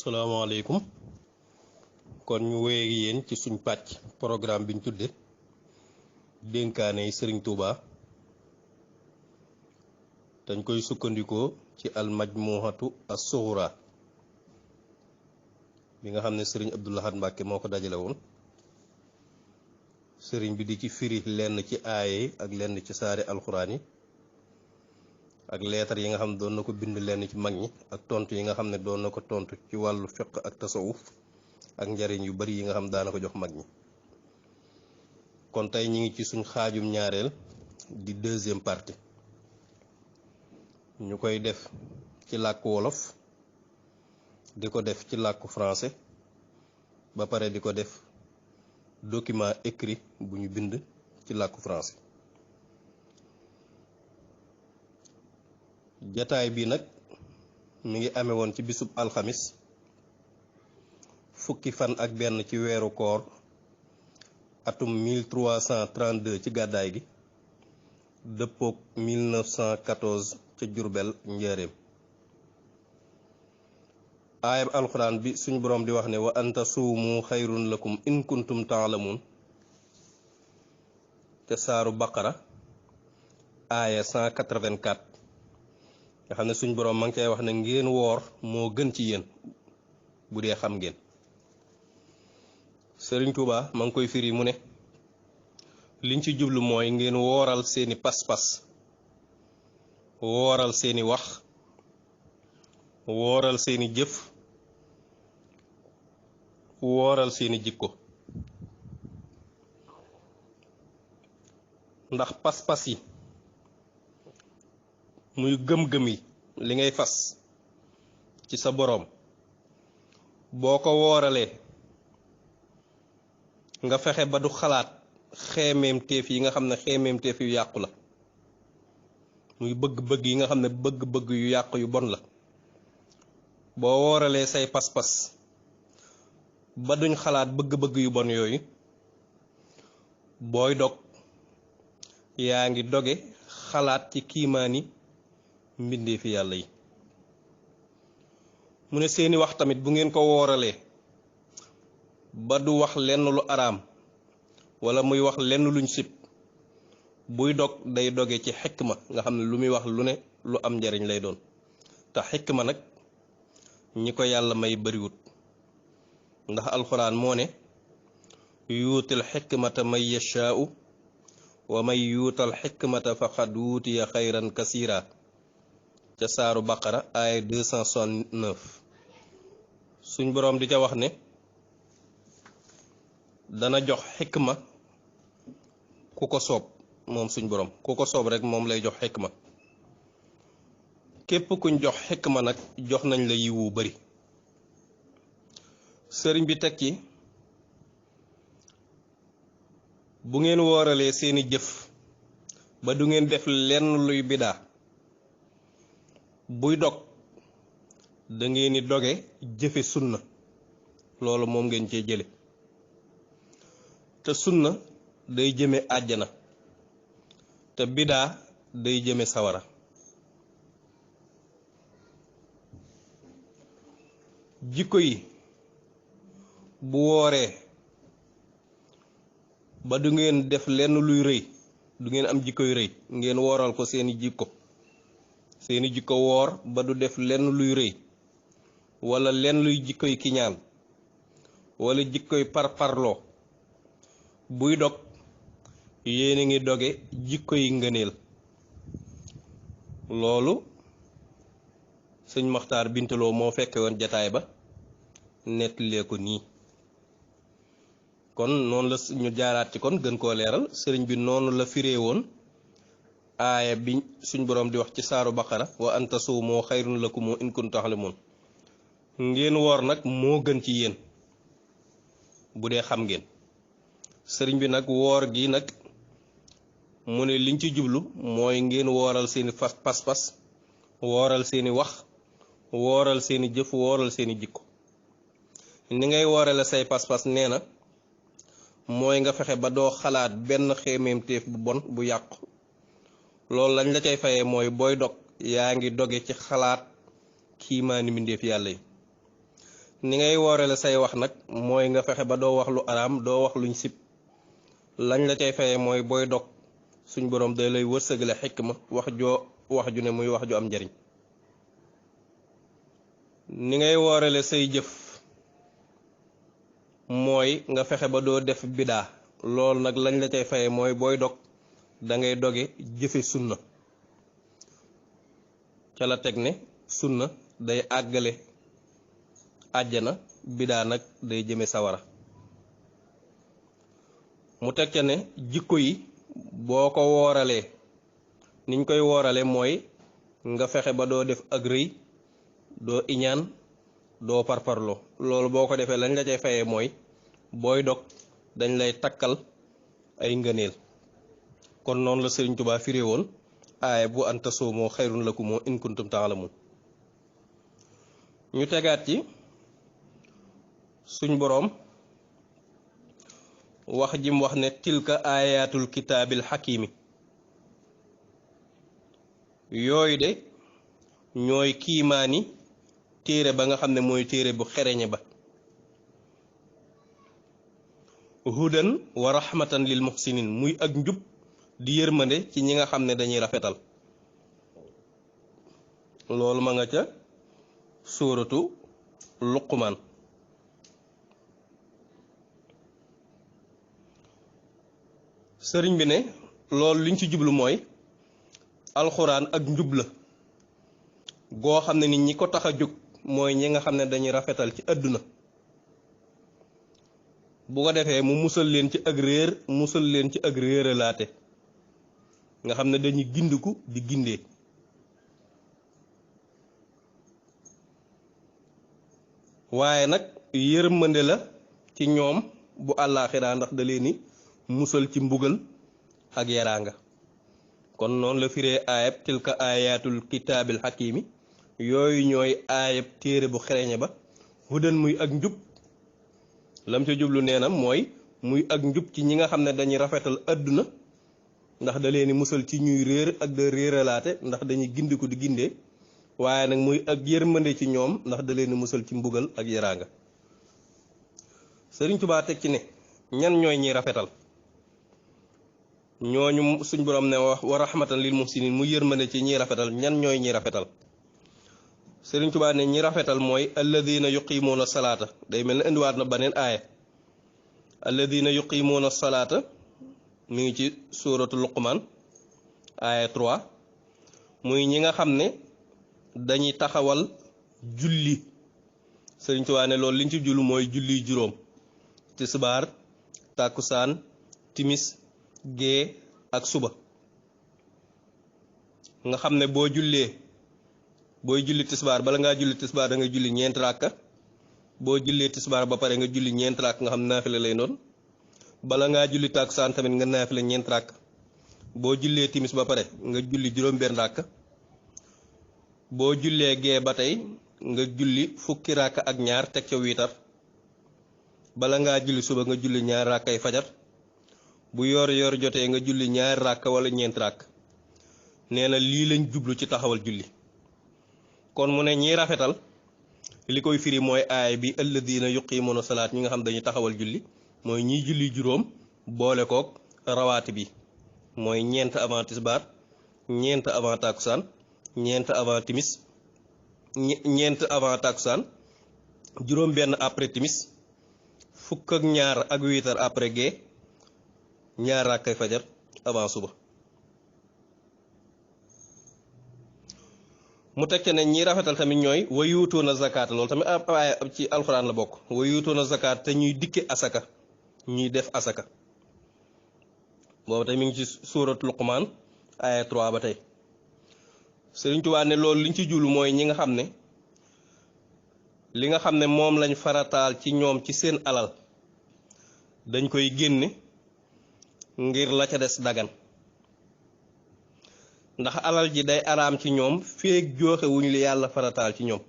asalaamaaleykum kon ñu wéy ak yéen ci suñ pàcc programme biñ tudde dénkaane yi Sëriñ Tuuba dañ koy sukkandikoo ci al majmuhatu as-sughra bi nga xam ne Sëriñ Abdul Ahad Mbàkke moo ko dajale woon sëriñ bi di ci firi lenn ci aaye yi ak lenn ci saari alxuraan yi ak leetar yi nga xam ne doon na ko bind lenn ci mag ñi ak tontu yi nga xam ne doon na ko tontu ci wàllu fiqh ak tasawuf ak njariñ yu bari yi nga xam daana ko jox mag ñi kon tey ñi ngi ci suñ xaajum ñaareel di deuxième partie ñu koy def ci làkku wolof di ko def ci làkku français ba pare di ko def document écrit bu ñu bind ci làkku français jataay bi nag mi ngi amee woon ci bisub alxamis fukki fan ak benn ci weeru koor atum 1332 ci gàddaay gi dëppook 1914 ca Jurbel njaareem aayab alxuraan bi suñu boroom di wax ne wa anta suumu xayrun lakum in kuntum taalamuun ca saaru baqara aaya 184 nga xam ne suñ boroom ma ngi cay wax ne ngeen woor moo gën ci yéen bu dee xam ngeen Sëriñ Tuuba ma ngi koy firi mu ne liñ ci jublu mooy ngeen wooral seeni pas-pas wooral seeni wax wooral seeni jëf wooral seeni jikko ndax pas-pas yi muy gëm-gëm yi li ngay fas ci sa boroom boo ko wooralee nga fexe ba du xalaat xeemeem teef yi nga xam ne xeemeem teef yu yàqu la muy bëgg-bëgg yi nga xam ne bëgg-bëgg yu yàqu yu bon la boo wooralee say pas-pas ba duñ xalaat bëgg-bëgg yu bon yooyu booy dog yaa ngi doge xalaat ci kiimaani mbindee fi yàlla yi mu ne seeni wax tamit bu ngeen ko wooralee ba du wax lenn lu araam wala muy wax lenn luñ sib buy dog day doge ci xikma nga xam ne lu muy wax lu ne lu am njariñ lay doon te xikma nag ñi ko yàlla may bariwut ndax alxuraan moo ne yuutil xikmata man yashaa'u wa man yuutal xikmata faqad wuutiya xayran kasiira ca saaru baqara ay 269 suñ boroom di ca wax ne dana jox xikma ku ko soob moom suñ boroom ku ko soob rek moom lay jox xikma képp kuñ jox xikma nag jox nañ la yiwu bari sëriñ bi teg ci bu ngeen wooralee seeni jëf ba du ngeen def lenn luy bidaa buy dog da ngeen di doge jëfe sunna loolu moom ngeen cee jële te sunna day jëme àjjana te bidaa day jëme sawara jikko yi bu wooree ba du ngeen def lenn luy rëy du ngeen am jikko yu rëy ngeen wooral ko seeni jikko woor ba du def lenn luy rëy wala lenn luy jikkoy kiñaan wala jikkoy parparloo buy dog yéen a ngi doge jikko yi ngëneel loolu sëñ Maxtaar Bintaloo moo fekke woon jataay ba nettalee ko nii kon noonu la ñu jaaraat ci kon gën koo leeral sëriñ bi noonu la firee woon aaya bi suñ boroom di wax ci saaru baqara wa an tasuumu xayrun lakum in kuntum ta'lamuun ngeen woor nag moo gën ci yéen bu dee xam ngeen sëriñ bi nag woor gi nag mu ne liñ ci jublu mooy ngeen wooral seeni pas-pas wooral seeni wax wooral seeni jëf wooral seeni jikko ni ngay woorale say pas-pas nee na mooy nga fexe ba doo xalaat benn xeemeem téef bu bon bu yàqu loolu lañ la cay fayee mooy booy dog yaa ngi doge ci xalaat kiimaani mbindeef yàlla yi ni ngay woorale say wax nag mooy nga fexe ba doo wax lu araam doo wax luñ sib lañ la cay faye mooy booy dog suñ borom day lay wërsëgale xikma wax ju ne muy wax ju am njariñ. ni ngay woorale say jëf mooy nga fexe ba doo def bidaa loolu nag lañ la cay faye mooy booy dog da ngay doge jëfe sunna ca la teg ne sunna day àggale àjjana bidaa nag day jëme sawara. mu teg ca ne jikko yi boo ko wooralee niñ koy woorale mooy nga fexe ba doo def ak rëy doo iñaan doo parparloo loolu boo ko defee lañ la cay fayee mooy booy dog dañ lay takkal ay ngëneel. kon noonu la Sëriñ Tuubaa firé woon aaya bu anta soomoo xayrun lakum in kuntum taalamun. ñu tegaat ci suñ boroom wax jim wax ne tilka ayatul kitaabil xakimi yooyu de ñooy kiimaani téere ba nga xam ne mooy téere bu xereñe ba hudan wa rahmatan lil muhsinin muy ak njub di yërmande ci ñi nga xam ne dañuy rafetal loolu ma nga ca suuratu luqmaan. sëriñ bi ne loolu liñ ci jublu mooy alxuraan ak njub la goo xam ne nit ñi ko tax a jóg mooy ñi nga xam ne dañuy rafetal ci àdduna bu ko defee mu musal leen ci ak réer musal leen ci ak réeralaate nga xam ne dañuy gindiku di gindee. waaye nag yërmande la ci ñoom bu àllaaxiraa ndax da leen ni musal ci mbugal ak yaraanga. kon noonu la firee aayab tilka ayatul kitaabil xakimi yooyu ñooy aayab téere bu xereñe ba hudan muy ak njub lam ca jublu nee na mooy muy ak njub ci ñi nga xam ne dañuy rafetal àdduna ndax da leen ni musal ci ñuy réer ak da réeralaate ndax dañuy gindiku di gindee waaye nag muy ak yërmande ci ñoom ndax da leen ni musal ci mbugal ak yaraanga. Sëriñ Tuubaa teg ci ne ñan ñooy ñiy rafetal ñooñu suñ borom ne wax wa rahmatan lil muhsinin mu yërmande ci ñiy rafetal ñan ñooy ñiy rafetal. Sëriñ Tuubaa ne ñi rafetal mooy alladina yuqimuuna salaata day mel ne indiwaat na beneen aaya alladina yuqimuuna salaata mi ngi ci suuratu luqmaan aaya 3 muy ñi nga xam ne dañuy taxawal julli. Sëriñ Tuubaa ne loolu liñ ci jullu mooy julli juróom tisbaar tàkkusaan timis gée ak suba nga xam ne booy julli tisbaar bala ngaa julli tisbaar da nga julli ñeent ràkka boo jullee tisbaar ba pare nga julli ñeent ràkk nga xam naafila lay doon bala ngaa julli tàkkusaan tamit nga naafila ñeent ràkk boo jullee timis ba pare nga julli juróom benn ràkk boo jullee gee ba tey nga julli fukki ràkk ak ñaar teg ca wiitar bala ngaa julli suba nga julli ñaar ràkkay fajar bu yor jotee nga julli ñaar ràkk wala ñeent ràkk nee na lii lañ jublu ci taxawal julli. kon mu ne ñiy rafetal li koy firi mooy aay bi alladina yuqimuuna salaat ñi nga xam dañuy taxawal julli mooy ñiy julli juróom boole kook rawaati bi mooy ñeent avant tisbaar ñeent avant takusaan ñeent avant timis ñeent avant takusaan juróom benn après timis fukk ak ñaar ak wiitar après gee ñaar rakkay fajar avant suba. mu teg ne ñi rafetal tamit ñooy wa yuutuuna zakaat loolu tamit ab ci alxuraan la bokk wa yuutuuna zakaat te ñuy dikke asaka ñuy def asaka boobu tey mi ngi ci suurat luqmaan aaya 3 ba tey. Sëriñ Tuubaa ne loolu liñ ci julu mooy ñi nga xam ne li nga xam ne moom lañ farataal ci ñoom ci seen alal dañ koy génne ngir la ca des dagan ndax alal ji day araam ci ñoom feek jooxe wuñ li yàlla farataal ci ñoom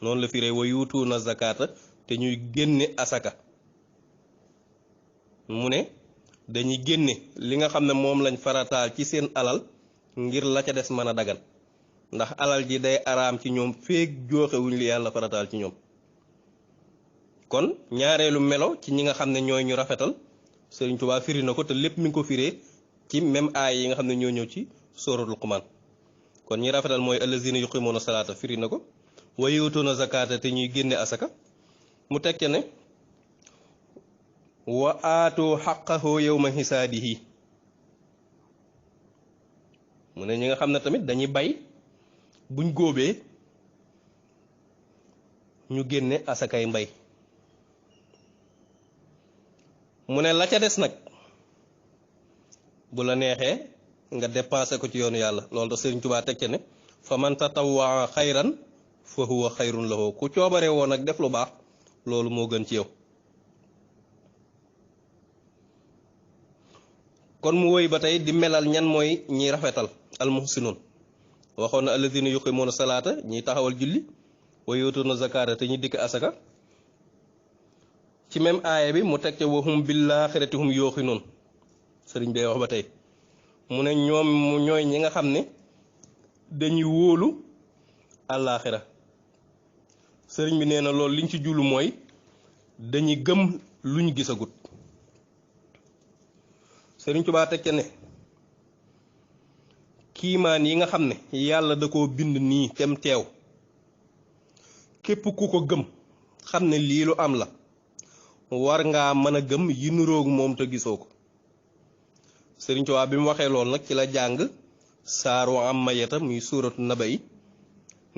noonu la firee wa yuutuuna zakaata te ñuy génne asaka mu ne dañuy génne li nga xam ne moom lañ farataal ci seen alal ngir la ca des mën a dagan ndax alal ji day araam ci ñoom feek jooxe wuñ li yàlla farataal ci ñoom kon ñaareelu melo ci ñi nga xam ne ñooy ñu rafetal Sëriñ Tuubaa firi na ko te lépp mi ngi ko firee ci même aay yi nga xam ne ñoo ñëw ci sóoratul Luqmaan kon ñi rafetal mooy allazina yuqimuuna salaata firi na ko wa yuutuuna zakaata te ñuy génne asaka mu teg ca ne wa aatu xaqahu yawma hisaadihi mu ne ñi nga xam ne tamit dañuy bay buñ góobee ñu génne asakay mbay mu ne la ca des nag bu la neexee nga dépensé ko ci yoonu yàlla loolu da Sëriñ Tuubaa teg ca ne fa man tatawwaa xayran fa huwa xayrun lahu ku coobare woon nag def lu baax loolu moo gën ci yow kon mu woy ba tey di melal ñan mooy ñiy rafetal almuhsinun waxoon na alladina yuqimuuna salaata ñiy taxawal julli wa yuutuuna zakaata te ñu dikk asaka ci même aaya bi mu teg ca wahum bil aaxirati hum yuuqinuun sëriñ bee wax ba tey mu ne ñoom ñooy ñi nga xam ne dañuy wóolu àllaaxira sëriñ bi nee na loolu liñ ci jullu mooy dañuy gëm luñ gisagut sëriñ Tuubaa teg ca ne kiimaan yi nga xam ne yàlla da koo bind nii tem teew képp ku ko gëm xam ne lii lu am la war ngaa mën a gëm yi nuroog moom te gisoo ko sëriñ Tuubaa bi mu waxee loolu nag ci la jàng saaru ammayata muy suuratu naba yi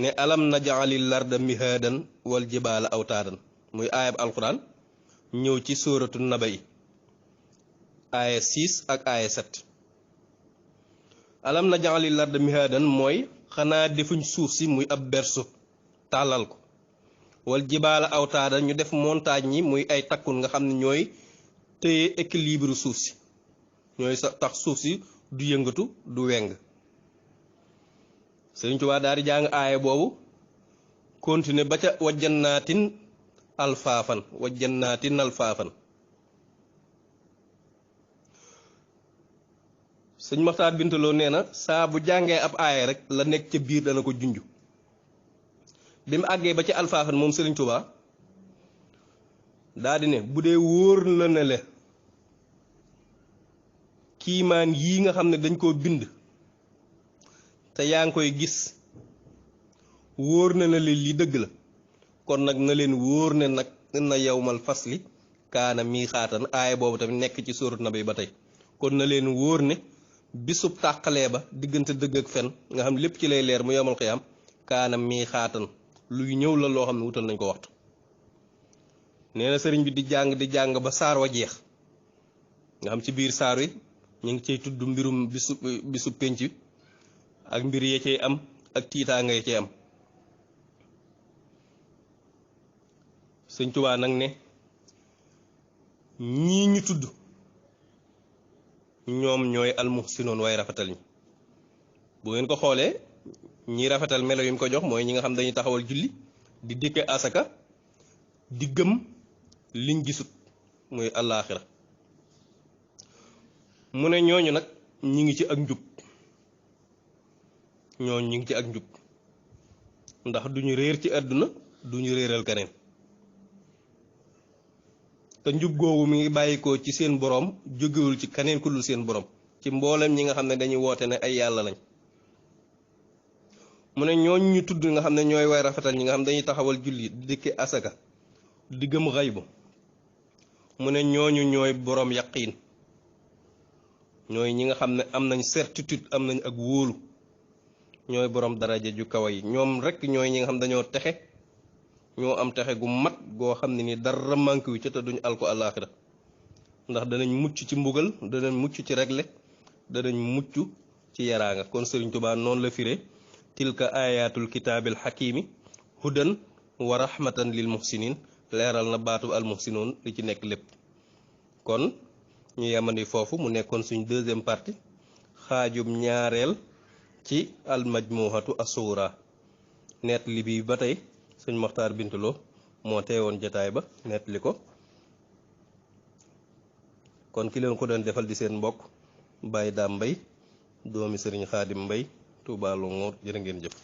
ne alam naj'alil larda mihaadan wal jibaala awtaadan muy aayab alquran ñëw ci suuratu naba yi aaya 6 ak aaya 7 alam naj'alil larda mihaadan mooy xanaa defuñ suuf si muy ab berso tàllal ko wal jibaala awtaadan ñu def montagne yi muy ay takkun nga xam ne ñooy téye équilibre suuf si ñooy tax suuf si du yëngatu du weng Sëriñ Tuubaa daal di jàng aaya boobu continuer ba ca wajjannaatin alfaafan sëñ Maxtaar Bintaloo nee na saa bu jàngee ab aaya rek la nekk ca biir dana ko junj bi mu àggee ba ci alfaafan moom Sëriñ Tuubaa daal di ne bu dee wóor la ne le kiimaan yii nga xam ne dañ koo bind te yaa ngi koy gis wóor na ne li dëgg la kon nag na leen wóor ne nag na yawmal fasli kaana miixaatan aaya boobu tamit nekk ci sóorat Naba ba tey kon na leen wóor ne bisub tàqalee ba diggante dëgg ak fen nga xam lépp ci lay leer mu yawmal xiyaam kaana miixaatan luy ñëw la loo xam ne wutal nañ ko waxtu nee na sëriñ bi di jàng ba saar wa jeex nga xam ci biir saar wi ñu ngi cay tudd mbirum bisu penc ak mbir yee cay am ak tiitaanga yee cay am sëñ Tuubaa nag ne ñii ñu tudd ñoom ñooy almuhsinoon waaye rafetal ñi bu ngeen ko xoolee ñi rafetal melo yi mu ko jox mooy ñi nga xam dañuy taxawal julli di dikke asaka di gëm liñ gisut muy àllaaxira mu ne ñooñu nag ñi ngi ci ak njub ñooñu ñi ngi ci ak njub ndax duñu réer ci àdduna duñu réeral keneen te njub googu mi ngi bàyyikoo ci seen boroom jógewul ci keneen ku dul seen boroom ci mboolem ñi nga xam ne dañuy woote ne ay yàlla lañ mu ne ñooñu ñu tudd nga xam ne ñooy way rafetal ñi nga xam dañuy taxawal julli di dikki asaka di gëm xaybu mu ne ñooñu ñooy boroom yaqiin ñooy ñi nga xam ne am nañ certitude am nañ ak wóolu ñooy boroom daraja ju kawe yi ñoom rekk ñooy ñi nga xam dañoo texe ñoo am texe gu mat goo xam ne ni dara manqué wu ca te duñ alko àllaaxira ndax danañ mucc ci mbugal danañ mucc ci regle danañ mucc ci yaraanga kon Sëriñ Tuubaa noonu la firé tilka ayatul kitaabil xakimi hudan wa rahmatan lil muhsinin leeral na baatu al muhsinoon li ci nekk lépp kon ñu yemandi foofu mu nekkoon suñ deuxième partie xaajum ñaareel ci al majmuhatu assuura net li bi ba tey sëñ Maxtaar Bintaloo moo teewoon jataay ba net li ko kon ki leen ko doon defal di seen mbokk Baye Dame Mbaye doomi sëriñ Xaadim Mbaye Touba Longhor jërë ngeen jëf